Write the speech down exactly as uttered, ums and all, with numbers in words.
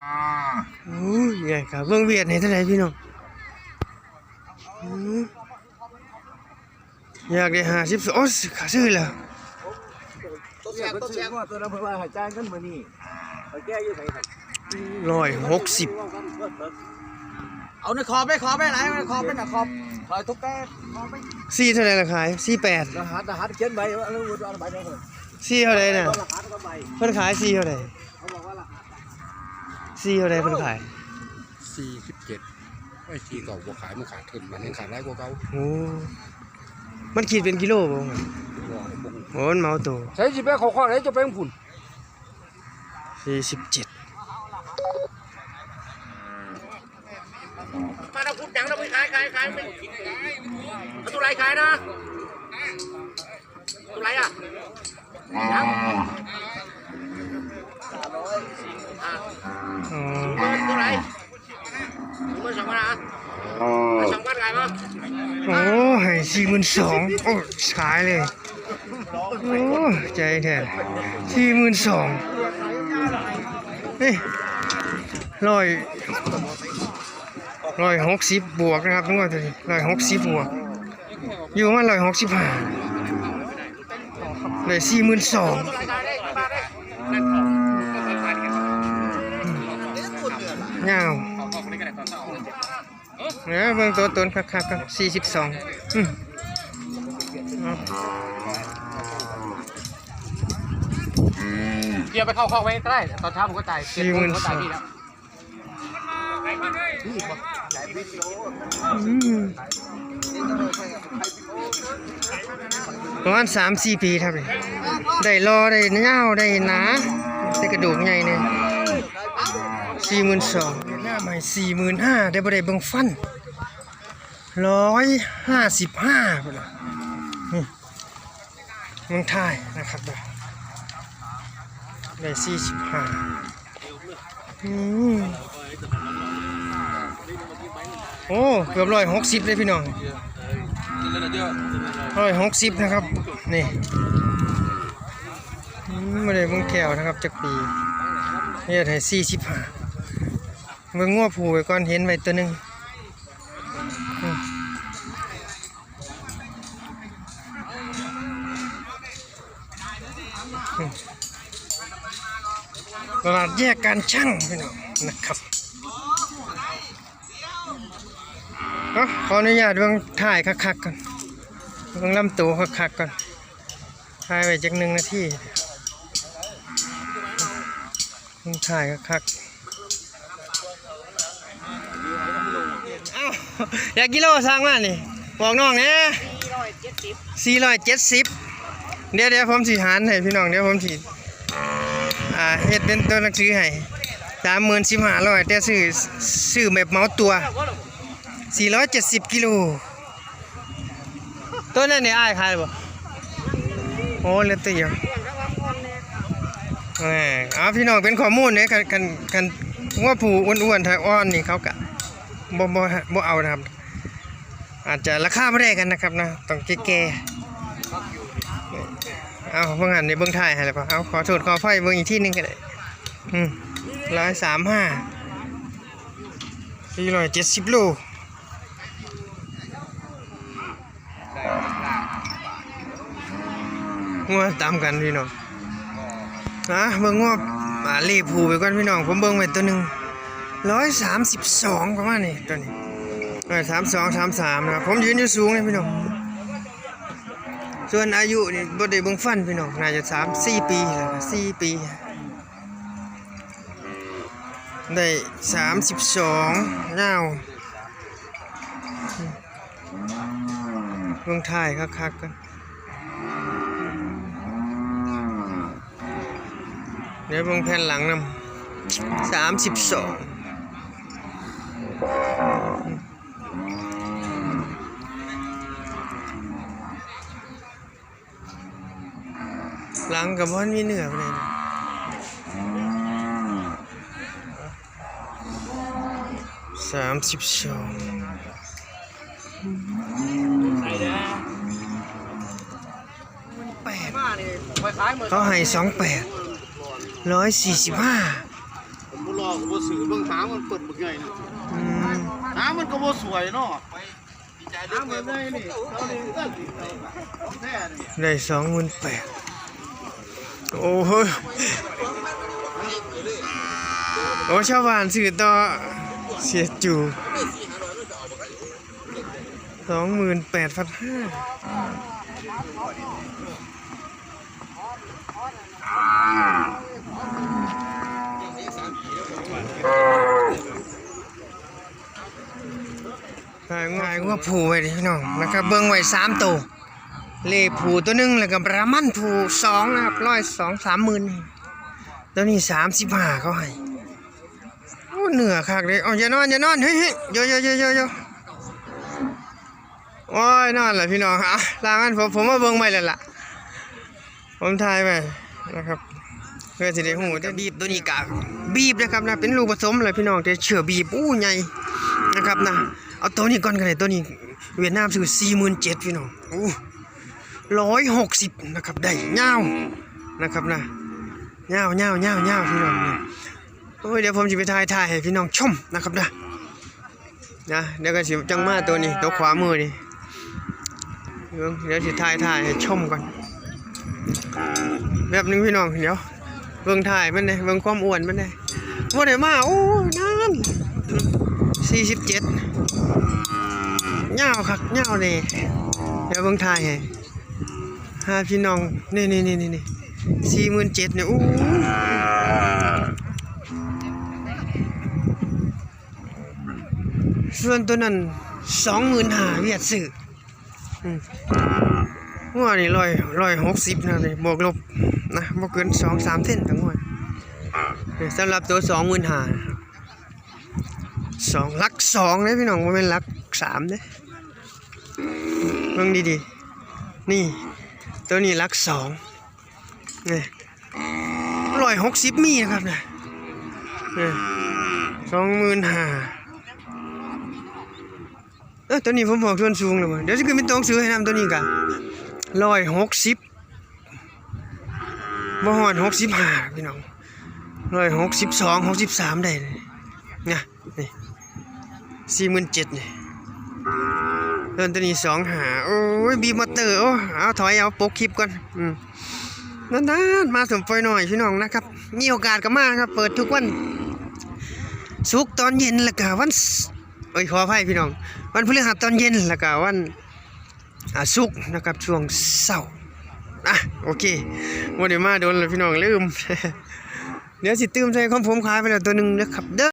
โอ้ย ใหญ่ครับ เบิ่งเวียดนี่เท่าไหร่พี่น้อง อืม อยากได้ห้าสิบ โอ้ย ขาซื้อแล้ว ตัวแสบตัวแสบ ตัวนั้นเพิ่นว่าให้จ่ายเงินมื้อนี้ ไปแก้อยู่ไสครับ ร้อยหกสิบ เอาในขอบไป ขอบไปไหน ขอบไปน่ะ ขอบ ขอบทุกแก้ ขอบไป สี่เท่าไหร่ล่ะขาย สี่แปด รหัส รหัสเขียนใบ เอาใบเดียว สี่เท่าไหร่น่ะ รหัสกับใบ เพิ่นขายสี่เท่าไหร่ เขาบอกว่ารหัส สี่เท่าไหร่เพิ่นขาย สี่สิบเจ็ด ไอ้สี่เก่าบ่ขาย มันขาดทุน มันยังขาดหลายกว่าเก่า โอ้ มันขีดเป็นกิโลบ่ บ่ บ่ โอ้ มันเหมาตัว ใส่สิไปเข้าคอกไหน จะไปของคุณ สี่สิบเจ็ด มาแล้วพูดดังแล้วไปขาย ขาย ขาย ไม่ เอาตัวไหนขายนะ ตัวไหนอ่ะ ยัง อ่ะ อ๋อ ตัวไหน หมื่นสองพันนะ สองพันขายปะ โอ้ ให้สี่หมื่นสอง โอ้ ขายเลย โอ้ ใจแท้ สี่หมื่นสอง เฮ้ย ร้อย ร้อยหกสิบบวกนะครับ งวดตัวนี้ ร้อยหกสิบบวก อยู่มาร้อยหกสิบห้า ได้สี่หมื่นสอง ยาว เออ เบิ่งตัวตนคักๆ ครับ สี่สิบสอง อืม เอา เดี๋ยวไปเข้าคอกไว้ก็ได้ ตอนเช้าผมก็จ่าย สี่หมื่นสอง เจ็ดโมงผมก็จ่ายพี่แล้ว อืม ประมาณสามสี่ปีครับนี่ ได้หล่อ ได้ยาว ได้หนา ได้กระดูกใหญ่เนี่ย สี่หมื่นสอง เวียดนามให้สี่หมื่นห้า ได้บ่ได้เบิ่งฟัน ร้อยห้าสิบห้า พุ่นน่ะ นี่ เมืองไทยนะครับ ได้สี่สิบห้า อืม โอ้ เกือบร้อยหกสิบเลยพี่น้อง ร้อยหกสิบนะครับ นี่ อืม บ่ได้เบิ่งแข้วนะครับ จักปี เฮ็ดให้สี่สิบห้า เบิ่งงัวผู้ไว้ก่อน เห็นไว้ตัวหนึ่ง อืม ตลาดแยกการชั่งพี่น้องนะครับ เอ้า ขออนุญาตเบิ่งท้ายคักๆ ก่อน เบิ่งลำตัวคักๆ ก่อน ถ่ายไว้จักหนึ่งนาที เบิ่งท้ายคักๆ เอ้า อยากกิโลสั่งมานี่ บอกน้องแหน่ สี่ร้อยเจ็ดสิบ เดี๋ยวเดี๋ยวผมสิหารให้พี่น้อง เดี๋ยวผมสิ อ่า เฮ็ดเป็นตัวหนังสือให้ สามหมื่นสิบห้าร้อย แต่ซื้อ ซื้อแบบเหมาตัว สี่ร้อยเจ็ดสิบ กิโล ตัวนั้นนี่อ้ายขายบ่ โอ้ เหลือตัวเดียว แหม เอาพี่น้องเป็นข้อมูลเนี่ย คัน คัน คันงัวผู้อ้วนๆ ถ้าอ่อนนี่เขาก็บ่ บ่ บ่เอานะครับ อาจจะราคาบ่ได้กันนะครับนะ ต้องแก่ๆ เอา เบิ่งหันนี่เบิ่งท้ายให้แล้วบ่ เอา ขอโทษขออภัย เบิ่งอีกทีหนึ่งก็ได้ อืม ร้อยสามห้า สี่ร้อยเจ็ดสิบ โล งัวตามกันพี่น้อง นะ เบิ่งงัว อ่า เลผู้ไปก่อนพี่น้อง ผมเบิ่งไว้ตัวหนึ่ง ร้อยสามสิบสอง ประมาณนี้ ตัวนี้ ร้อยสามสอง สามสาม นะครับ ผมยืนอยู่สูงเลยพี่น้อง ส่วนอายุนี่บ่ได้เบิ่งฟันพี่น้อง น่าจะสามสี่ปีแล้วนะ สี่ปี ได้สามสิบสอง ยาว เบิ่งท้ายคักๆ กัน เดี๋ยวเบิ่งแผ่นหลังนำ สามสิบสอง หลังก็บ่ทันมีเนื้อปานใด สามสิบสอง แปด เขาให้สองแปด ร้อยสี่สิบห้า บ่ซื้อเบิ่งหางมันเปิดบักใหญ่นะ อืม หางมันก็บ่สวยเนาะ หางมันได้นี่ เอานี่ก็สิเอาของแท้นี่ ได้สองหมื่นแปด โอ้โห โอ้ ชาวบ้านซื้อต่อ เสียจู สองหมื่นแปดพันห้า ขายงัว ขายงัวผู้ไว้ดิพี่น้องนะครับ เบิ่งไว้สามตัว เลผู้ตัวหนึ่ง แล้วก็บราหมันผู้สองนะครับ ร้อยสองสามหมื่น ตัวนี้สามสิบห้าเขาให้ โอ้ เหนือคักเลย เอาอย่านอน อย่านอน เฮ้ยเฮ้ยโยโยโยโยโย โอ้ย นั่นแหละพี่น้อง อ่ะ ลากัน ผม ผมมาเบิ่งใหม่แล้วล่ะ ผมถ่ายไปนะครับ เพื่อสิได้ฮู้ แต่บีบตัวนี้กะ บีบนะครับนะ เป็นลูกผสมเลยพี่น้อง แต่เชื่อบีบ อู้ ใหญ่นะครับนะ เอาตัวนี้ก่อนก็ได้ ตัวนี้ เวียดนามซื้อ สี่หมื่นเจ็ด พี่น้อง อู้ ร้อยหกสิบ นะครับ ได้ ยาวนะครับนะ ยาว ยาว ยาว ยาว พี่น้องนะ โอ้ย เดี๋ยวผมจะไปถ่าย ถ่ายให้พี่น้องชมนะครับนะ นะ เดี๋ยวก็สิจังมาตัวนี้ ตัวขวามือนี่ เบิ่ง เดี๋ยวสิถ่าย ถ่ายให้ชมก่อน แบบหนึ่งพี่น้อง เดี๋ยว เบิ่งถ่ายมันเลย เบิ่งความอ้วนมันเลย บ่ได้มา โอ้ย นาน สี่สิบเจ็ด ยาวคัก ยาวแน่ เดี๋ยวเบิ่งถ่ายให้ หาพี่น้อง นี่ นี่ นี่ นี่ นี่ สี่หมื่นเจ็ด เนี่ย อู้ ส่วนตัวนั้น สองหมื่นห้า เวียดซื้อ อืม งัวนี่ ร้อย ร้อยหกสิบ นะ นี่ บวกลบนะ บ่เกิน สองสาม เซนต่องวด นี่ สำหรับตัว สองหมื่นห้า สอง หลักสองเด้พี่น้อง บ่แม่นหลักสามเด้ เบิ่งดีๆ นี่ ตัวนี้หลักสอง นี่ ร้อยหกสิบ มีนะครับนะ นี่ สองหมื่นห้า เออ ตัวนี้ผมบอกส่วนสูงเลยว่ะ เดี๋ยวสิขึ้นเป็นตัวหนังสือให้นำ ตัวนี้กะ ร้อยหกสิบ บ่ฮอด หกสิบห้า พี่น้อง ร้อยหกสิบสอง หกสิบสาม ได้เลยนะ นี่ สี่หมื่นเจ็ด นี่ เริ่มตัวนี้ สองห้า โอ้ย บีบมอเตอร์ โอ้ เอาถอย เอาปกคลิปก่อน อืม นานๆ มาสมปอยหน่อยพี่น้องนะครับ มีโอกาสก็มาครับ เปิดทุกวัน ศุกร์ตอนเย็น แล้วก็วัน เอ้ย ขออภัยพี่น้อง วันพฤหัสตอนเย็น แล้วก็วัน อ่า ศุกร์นะครับ ช่วงเช้า อ่ะ โอเค บ่ได้มาโดนแล้วพี่น้อง ลืม เดี๋ยวสิตื่มใส่ของผม ขายไปแล้วตัวหนึ่งนะครับเด้อ